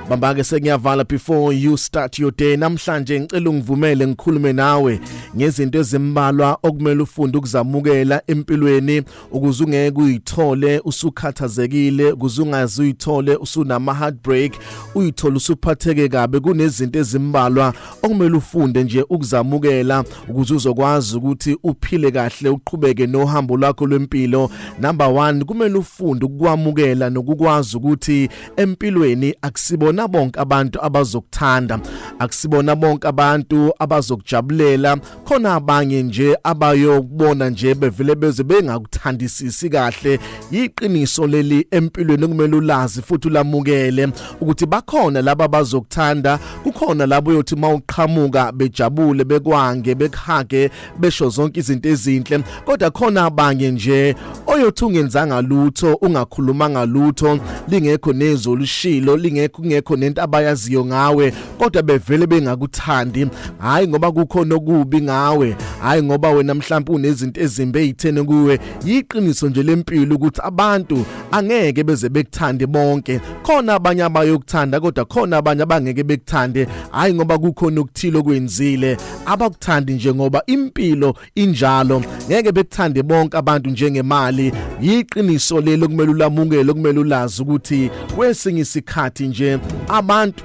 Bamba ke, sengiyavala. Before you start your day namhlanje, ngicela ungivumele ngikhulume nawe ngezinto ezimbalwa okumele ufunde ukuzamukela empilweni ukuze ungeke uyithole usukhathazekile, ukuze ungaze uyithole usunama heartbreak, uyithole usuphatheke kabi. Kunezinto ezimbalwa okumele ufunde nje ukuzamukela ukuze uzokwazi ukuthi uphile kahle, uqhubeke nohambo lwakho lwempilo. Number 1, kumele ufunde ukwamukela nokukwazi ukuthi empilweni akusibona bonke abantu abazokuthanda, akusibona bonke abantu abazokujabulela. Khona abanye nje abayokubona nje bevele beze bengakuthandisisi kahle. Yiqiniso leli empilweni okumele ulazi futhi ulamukele ukuthi bakhona laba abazokuthanda, kukhona labo uyothi mawuqhamuka bejabule, bekwange, bekuhage, besho zonke izinto ezinhle, kodwa khona abanye nje oyothi ungenzanga lutho, ungakhulumanga lutho, lingekho nezwi olushilo, lingekho, kungekho nento abayaziyo ngawe, kodwa bevele bengakuthandi. Hayi ngoba kukhona okubi ngawe, hayi ngoba wena mhlawumbe unezinto ezimbi ezithene kuwe. Yiqiniso nje lempilo ukuthi abantu angeke beze bekuthande bonke. Khona abanye abayokuthanda, kodwa khona abanye abangeke bekuthande, hayi ngoba kukhona okuthile okwenzile. Abakuthandi nje ngoba impilo injalo, ngeke bekuthande bonke abantu njengemali. Yiqiniso lelo kumele ulamukele, kumele ulazi ukuthi kwesinye isikhathi nje abantu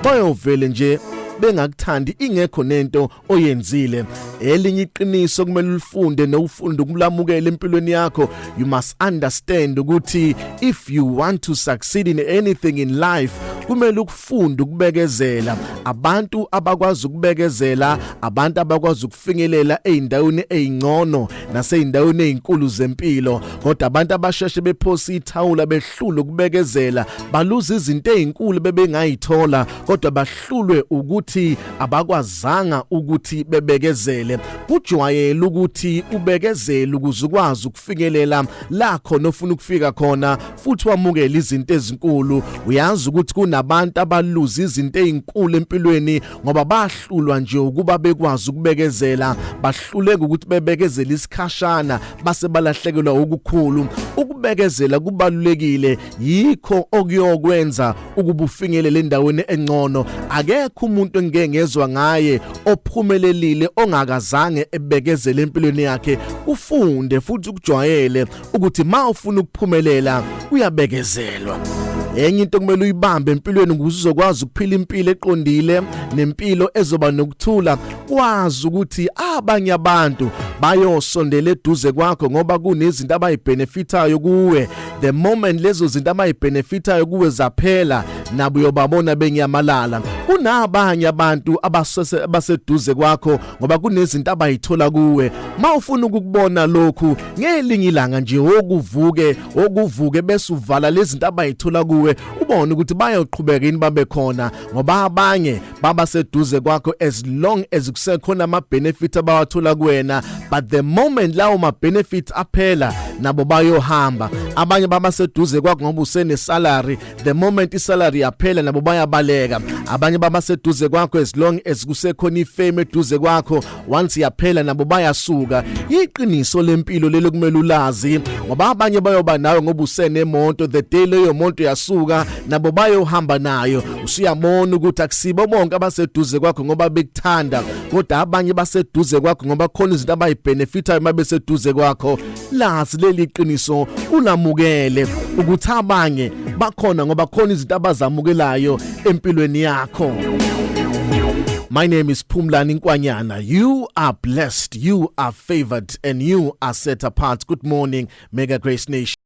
bayovele nje bengakuthandi ingekho nento oyenzile. Elinye iqiniso kumele ulifunde nokufunda ukulamukela empilweni yakho, you must understand ukuthi if you want to succeed in anything in life, kumele ukufunda ukubekezela. Abantu abakwazi ukubekezela, abantu abakwazi ukufinyelela ezindaweni ezingcono naseyindaweni ezinkulu zempilo, kodwa abantu abasheshe bephosa ithawula, behlula ukubekezela, baluza izinto ezinkulu bebengayithola, kodwa bahlulwe ukuthi abakwazanga ukuthi bebekezele. Kujwayele ukuthi ubekezele ukuze ukwazi ukufinyelela la khona ofuna ukufika khona futhi wamukele izinto ezinkulu. Uyazi ukuthi kunabantu abaluza izinto ezinkulu empilweni ngoba bahlulwa nje ukuba bekwazi ukubekezela, bahluleka ukuthi bebekezele isikhashana base balahlekelwa okukhulu. Ukubekezela kubalulekile, yikho okuyokwenza ukuba ufinyelele endaweni engcono. Akekho umuntu engeke ngezwa ngaye ophumelelile ongakazange ebekezele empilweni yakhe. Ufunde futhi ukujwayele ukuthi ma ufuna ukuphumelela uyabekezelwa. Enye into kumele uyibambe empilweni ukuze uzokwazi ukuphila impilo eqondile nempilo ezoba nokuthula, kwazi ukuthi abanye abantu bayosondela eduze kwakho ngoba kunezinto abayibenefitayo kuwe. The moment lezo zinto abayibenefitayo kuwe zaphela, nabo uyobabona benyamalala. Kunabanye abantu abaseduze kwakho ngoba kunezinto abayithola kuwe. Mawufuna ukukubona lokhu, ngelinye ilanga nje okuvuke bese uvala lezi zinto abayithola kuwe, ubone ukuthi bayoqhubeka yini babe khona, ngoba abanye baba seduze kwakho as long as kusekhona ama benefits abawathola kuwena, but the moment lawo ma benefits aphela, nabo bayohamba. Abanye baba seduze kwakho ngoba usene salary, the moment isalary yaphela, nabo bayabaleka. Abanye baba seduze kwakho as long as kusekhona ifame eduze kwakho, once yaphela, nabo bayasuka. Iqiniso lempilo lelo kumele ulazi, ngoba abanye bayoba nawe ngoba usenemoto, the day leyo moto yasuka, nabo bayohamba nayo. Usuyabona ukuthi akusibo bonke abaseduze kwakho ngoba bekuthanda, kodwa abanye baseduze kwakho ngoba khona izinto abayibenefitayo mabeseduze kwakho. Lazi leli qiniso, ulamukele ukuthi abanye bakhona ngoba khona izinto abazamukelayo empilweni yakho. My name is Phumlani Nkwanyana. You are blessed, you are favored, and you are set apart. Good morning, Mega Grace Nation.